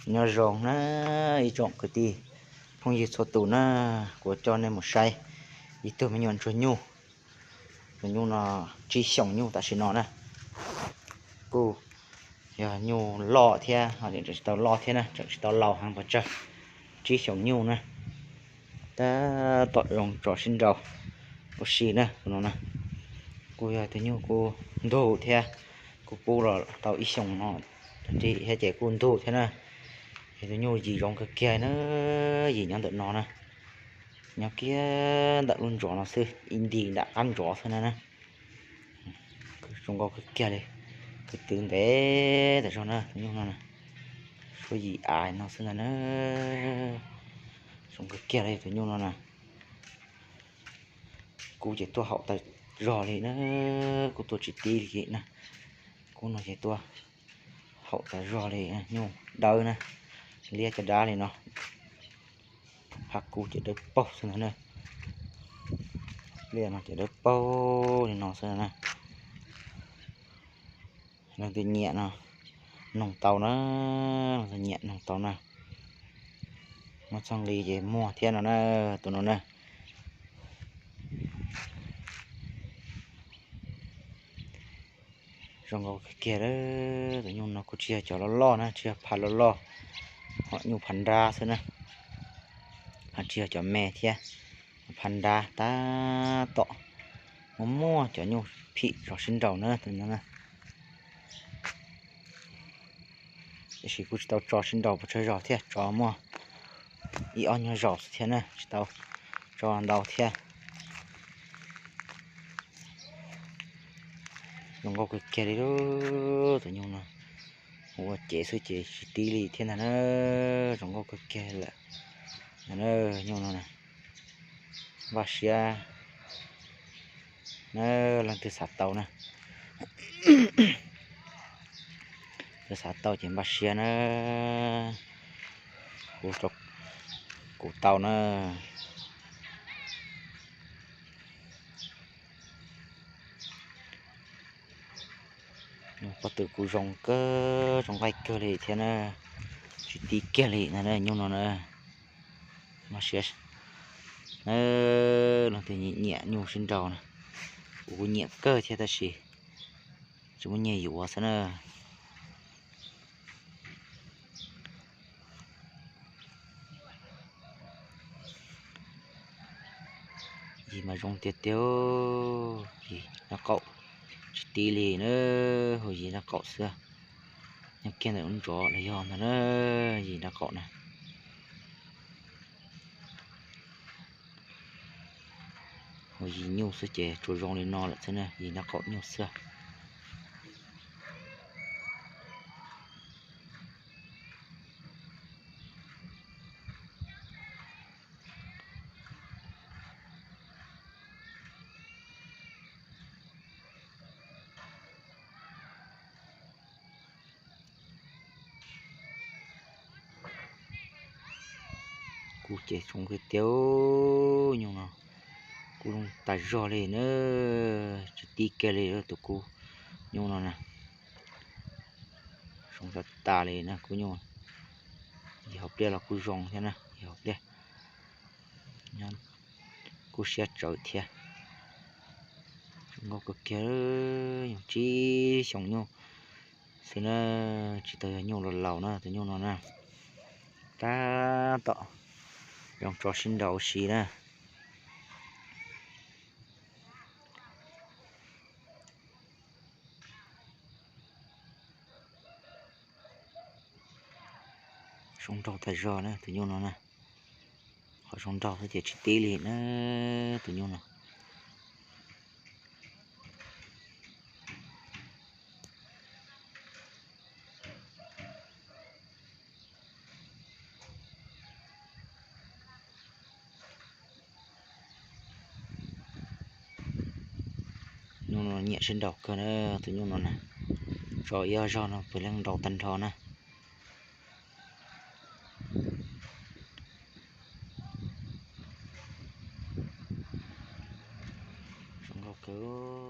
Nyob zoo na ib tsoom kwv tij phooj ywg txhua tus na, kuv coj nej mus saib ib tug me nyuam ntsuag nyuj. Tus nyuj no tsib xyoos nyuj tam sim no na. Kuj yog nyuj loj thiab ho tseem tsis tau loj thiab na, tseem tsis tau laus heev pes tsawg. Tsib xyoos nyuj na, tab tom zoo tso sib nraus ua si na tus no na. Kuj yog tus nyuj kuj ntug thiab, kuj pub los tau ib xyoos no thiab ces kuj ntug thiab na. Yog tus nyuj yim zoo kawg kiag na, yim nyob ntawm no na, nyob kiag ntawm lub ntsov no xwb, ib nti nram qab ntsov xwb na na. Zoo nkauj kawg kiag li, kwv tw ntev tas zog na tus nyuj no na. Suab yim av no xwb ntag na. Zoo kawg kiag li tus nyuj no na. Kub ces tuaj haum tas zog li na, kub tuaj tsis tib li na. Kub no ces tuaj haum tas zog li, nyuj dawb na, liab caj dab li no. Phab kub ces dawb paug xwb ntag na. Liaj no ces dawb paug li no xwb na. Leej twg nyiam no noog tau na, leej twg nyiam noog tau na. Muaj txoj nqi ces muag thiab no na, tus no na. Zoo nkauj kawg kiag, tus nyuj no kuj tsis yog cov loj loj na, tsis yog pha loj loj, ho nyuj pha nrab xwb na, ho tsis yog cov me thiab. Pha nrab tab tom muaj muaj cov nyuj phim zov sib nraus na tus no na. Tiam sis kuj tsis tau tso sib nraus pes tsawg zaus thiab, tso muaj ib ob nyuag zaus xwb thiab na, tsis tau tso ntau thiab. Zoo nkauj kawg kiag li lauj, tus nyuj no ua cev xwb ces tsis tib li thiab ntag na. Zoo nkauj kawg kiag lawm na, nyuj no na. Npaj siab na, leej twg xav tau na, leej twg xav tau ces npaj siab na. Kuv, kuv tau na. Pob tw kuj zoo kawg, zoo nqaij kawg li thiab na, tsis tib kiag li na nyuj no na. Npaj siab na, leej twg nyiam nyuj sib nraus na, kuv kuj nyiam kawg thiab tab sis tsis muaj nyiaj yuav xwb na. Yim mas zoo tiag tiag, yim nraub qaum tsis tib li na, hu yim nraub qaum xwb. Nyob kiag ntawm lub ntsov los yog ntag na, yim nraub qaum na. Hu yim nyuj xwb ces tsuas zoo li no lawm xwb na, yim nraub qaum nyuj xwb. Kuj ces zoo tiag tiag, nyuj no kuj zoo tas zog li na, tsis tib kiag li tus kuj nyuj no na. Zoo tas tas li na kuj nyuj. Yim hauv pliaj los kuj zoo thiab na, yim hauv pliaj kuj siab tsawv thiab. Zoo nkauj kawg kiag, yog tsib xyoos nyuj xwb na, tsis tau yog nyuj los laus na tus nyuj no na. Tab tom zoo tso sib nraus ua si na. Zoo nraug tas zog na tus nyuj no na. Qhov zoo nraug xwb ces tsis tib li na tus nyuj no. Nyuj no nyiam sib nraus kawg na tus nyuj no na. Tso ib ob zaug no puav leej nraus tag nrho na. Zoo nkauj kawg.